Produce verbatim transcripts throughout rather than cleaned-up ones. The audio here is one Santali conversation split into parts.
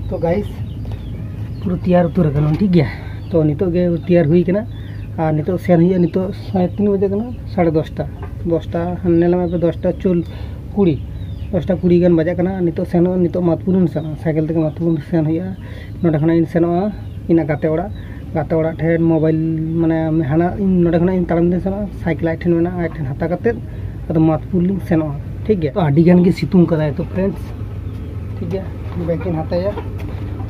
ᱛᱚ ᱜᱟᱭᱤᱥ, ᱯᱩᱨᱟᱹ ᱛᱮᱭᱟᱨ ᱩᱛᱟᱹᱨ ᱟᱠᱟᱱᱟ, ᱴᱷᱤᱠ ᱜᱮᱭᱟ᱾ ᱛᱚ ᱱᱤᱛᱚᱜ ᱜᱮ ᱛᱮᱭᱟᱨ ᱦᱩᱭ ᱟᱠᱟᱱᱟ᱾ ᱟᱨ ᱱᱤᱛᱚᱜ ᱥᱮᱱ ᱦᱩᱭᱩᱜᱼᱟ, ᱱᱤᱛᱚᱜ ᱥᱟᱲᱮ ᱛᱤᱱ ᱵᱟᱡᱮ ᱠᱟᱱᱟ, ᱥᱟᱲᱮ ᱫᱚᱥᱴᱟ, ᱫᱚᱥᱴᱟ ᱦᱟᱱᱮ ᱧᱮᱞ ᱢᱮ ᱯᱮ, ᱫᱚᱥᱴᱟ ᱪᱚᱞ ᱠᱩᱲᱤ, ᱫᱚᱥᱴᱟ ᱠᱩᱲᱤ ᱜᱟᱱ ᱵᱟᱡᱟᱜ ᱠᱟᱱᱟ᱾ ᱱᱤᱛᱚᱜ ᱥᱮᱱᱚᱜᱼᱟ, ᱱᱤᱛᱚᱜ ᱢᱟᱛᱯᱩᱨ ᱤᱧ ᱥᱮᱱᱚᱜᱼᱟ, ᱥᱟᱭᱠᱮᱞ ᱛᱮᱜᱮ ᱢᱟᱛᱯᱩᱨ ᱥᱮᱱ ᱦᱩᱭᱩᱜᱼᱟ᱾ ᱱᱚᱸᱰᱮ ᱠᱷᱚᱱᱟᱜ ᱤᱧ ᱥᱮᱱᱚᱜᱼᱟ ᱤᱧᱟᱹᱜ ᱜᱟᱛᱮ ᱚᱲᱟᱜ, ᱜᱟᱛᱮ ᱚᱲᱟᱜ ᱴᱷᱮᱱ ᱢᱳᱵᱟᱭᱤᱞ, ᱢᱟᱱᱮ ᱦᱟᱱᱟ ᱤᱧ ᱱᱚᱸᱰᱮ ᱠᱷᱚᱱᱟᱜ ᱤᱧ ᱛᱟᱲᱟᱢ ᱛᱮᱧ ᱥᱮᱱᱚᱜᱼᱟ, ᱥᱟᱭᱠᱮᱞ ᱟᱡ ᱴᱷᱮᱱ ᱢᱮᱱᱟᱜᱼᱟ, ᱟᱡ ᱴᱷᱮᱱ ᱦᱟᱛᱟᱣ ᱠᱟᱛᱮᱫ ᱟᱫᱚ ᱢᱟᱛᱯᱩᱨ ᱞᱤᱧ ᱥᱮᱱᱚᱜᱼᱟ, ᱴᱷᱤᱠ ᱜᱮᱭᱟ᱾ ᱛᱚ ᱟᱹᱰᱤ ᱜᱟᱱ ᱜᱮ ᱥᱤᱛᱩᱝ ᱠᱟᱫᱟᱭ ᱛᱚ ᱯᱷᱨᱮᱱᱰᱥ, ᱴᱷᱤᱠ ᱜᱮᱭᱟ᱾ ᱵᱮᱜᱽ ᱤᱧ ᱦᱟᱛᱟᱭᱟ,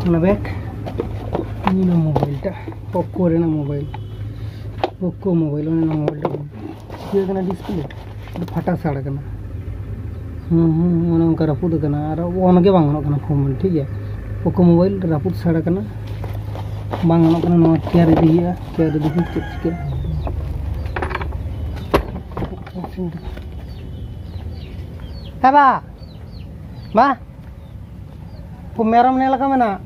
ᱚᱱᱟ ᱵᱮᱜᱽ, ᱤᱧ ᱚᱱᱟ ᱢᱳᱵᱟᱭᱤᱞ ᱴᱟᱜ, ᱯᱳᱠᱳ ᱨᱮᱱᱟᱜ ᱢᱳᱵᱟᱭᱤᱞ, ᱯᱳᱠᱳ ᱢᱳᱵᱟᱭᱤᱞ, ᱚᱱᱮ ᱚᱱᱟ ᱢᱳᱵᱟᱭᱤᱞ ᱴᱟᱜ ᱪᱤᱠᱟᱹ ᱠᱟᱱᱟ, ᱰᱤᱥᱯᱞᱮ ᱯᱷᱟᱴᱟ ᱥᱟᱲ ᱠᱟᱱᱟ᱾ ᱦᱩᱸ, ᱦᱩᱸ, ᱚᱱᱮ ᱚᱱᱠᱟ ᱨᱟᱹᱯᱩᱫ ᱟᱠᱟᱱᱟ ᱟᱨ ᱚᱱ ᱜᱮ ᱵᱟᱝ ᱜᱟᱱᱚᱜ ᱠᱟᱱᱟ ᱯᱷᱳᱱ, ᱴᱷᱤᱠ ᱜᱮᱭᱟ᱾ ᱯᱳᱠᱳ ᱢᱳᱵᱟᱭᱤᱞ ᱨᱟᱹᱯᱩᱫ ᱥᱟᱲ ᱠᱟᱱᱟ, ᱵᱟᱝ ᱜᱟᱱᱚᱜ ᱠᱟᱱᱟ᱾ ᱱᱚᱣᱟ ᱠᱮᱭᱟᱨ ᱤᱫᱤ ᱦᱩᱭᱩᱜᱼᱟ, ᱠᱮᱭᱟᱨ ᱤᱫᱤ ᱦᱩᱭᱩᱜ ᱪᱮᱫ ᱪᱤᱠᱟᱹᱜᱼᱟ᱾ ᱦᱮᱸ ᱵᱟ, ᱢᱟ, ᱩᱱᱠᱩ ᱢᱮᱨᱚᱢ ᱧᱮᱞ ᱟᱠᱟᱫ ᱢᱮᱱᱟᱜ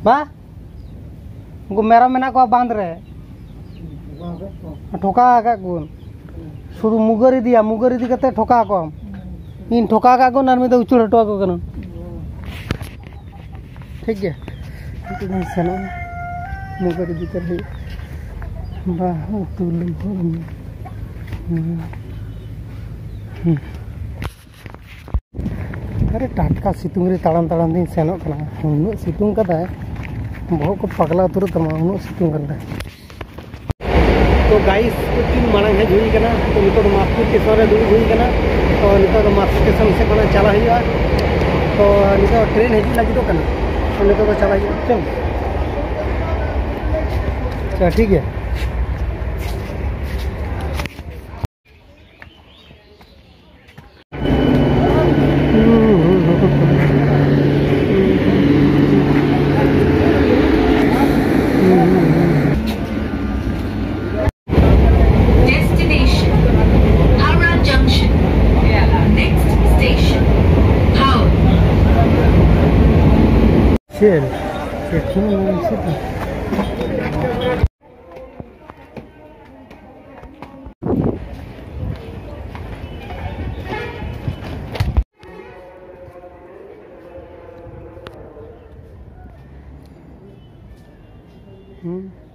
ᱵᱟ? ᱩᱱᱠᱩ ᱢᱮᱨᱚᱢ ᱢᱮᱱᱟᱜ ᱠᱚᱣᱟ ᱵᱟᱸᱫᱷ ᱨᱮ, ᱴᱷᱚᱠᱟ ᱟᱠᱟᱫ ᱠᱚᱣᱟ᱾ ᱥᱩᱫᱷᱩ ᱢᱩᱜᱟᱹᱨ ᱤᱫᱤᱭᱟ, ᱢᱩᱜᱟᱹᱨ ᱤᱫᱤ ᱠᱟᱛᱮ ᱴᱷᱚᱠᱟ ᱠᱚᱣᱟᱢ᱾ ᱤᱧ ᱴᱷᱚᱠᱟ ᱟᱠᱟᱫ ᱠᱚᱣᱟ ᱟᱨ ᱢᱤᱫ ᱫᱷᱟᱣ ᱩᱪᱟᱹᱲ ᱦᱚᱴᱚ ᱟᱠᱚ ᱠᱟᱱᱟ᱾ ᱴᱷᱤᱠ ᱜᱮᱭᱟ, ᱱᱤᱛᱚᱜ ᱫᱚᱧ ᱥᱮᱱᱚᱜᱼᱟ, ᱢᱩᱜᱟᱹᱨ ᱤᱫᱤ ᱠᱟᱛᱮ ᱦᱩᱭᱩᱜ᱾ ᱵᱟ, ᱩᱛᱩ ᱞᱩᱢᱵᱩ᱾ ᱦᱩᱸ᱾ ᱦᱩᱸ᱾ ᱟᱨᱮ ᱴᱟᱴᱠᱟ ᱥᱤᱛᱩᱝ ᱨᱮ ᱛᱟᱲᱟᱢ ᱛᱟᱲᱟᱢ ᱛᱤᱧ ᱥᱮᱱᱚᱜ ᱠᱟᱱᱟ᱾ ᱩᱱᱟᱹᱜ ᱥᱤᱛᱩᱝ ᱠᱟᱫᱟᱭ, ᱵᱚᱦᱚᱜ ᱠᱚ ᱯᱟᱜᱽᱞᱟ ᱩᱛᱟᱹᱨᱚᱜ ᱛᱟᱢᱟ, ᱩᱱᱟᱹᱜ ᱥᱤᱛᱩᱝ ᱠᱟᱫᱟᱭ᱾ ᱛᱚ ᱜᱟᱭᱤᱥ, ᱠᱤᱪᱷᱩ ᱫᱤᱱ ᱢᱟᱲᱟᱝ ᱦᱮᱡ ᱦᱩᱭ ᱠᱟᱱᱟ᱾ ᱛᱚ ᱱᱤᱛᱚᱜ ᱫᱚ ᱢᱟᱛᱯᱩᱨ ᱥᱴᱮᱥᱚᱱ ᱨᱮ ᱫᱩᱲᱩᱵ ᱦᱩᱭ ᱠᱟᱱᱟ᱾ ᱛᱚ ᱱᱤᱛᱚᱜ ᱫᱚ ᱢᱟᱛᱯᱩᱨ ᱥᱴᱮᱥᱚᱱ ᱥᱮᱫ ᱠᱷᱚᱱᱟᱜ ᱪᱟᱞᱟᱜ ᱦᱩᱭᱩᱜᱼᱟ᱾ ᱛᱚ ᱱᱤᱛᱚᱜ ᱴᱨᱮᱱ ᱦᱤᱡᱩᱜ ᱞᱟᱹᱜᱤᱫᱚᱜ ᱠᱟᱱᱟ᱾ ᱛᱚ ᱱᱤᱛᱚᱜ ᱫᱚ ᱪᱟᱞᱟᱜ ᱦᱩᱭᱩᱜᱼᱟ᱾ ᱪᱚᱞ᱾ ᱟᱪᱪᱷᱟ, ᱴᱷᱤᱠ ᱜᱮᱭᱟ᱾ Destination, Howrah Junction. Next station, Howrah. Share. Share. ᱦᱩᱸ᱾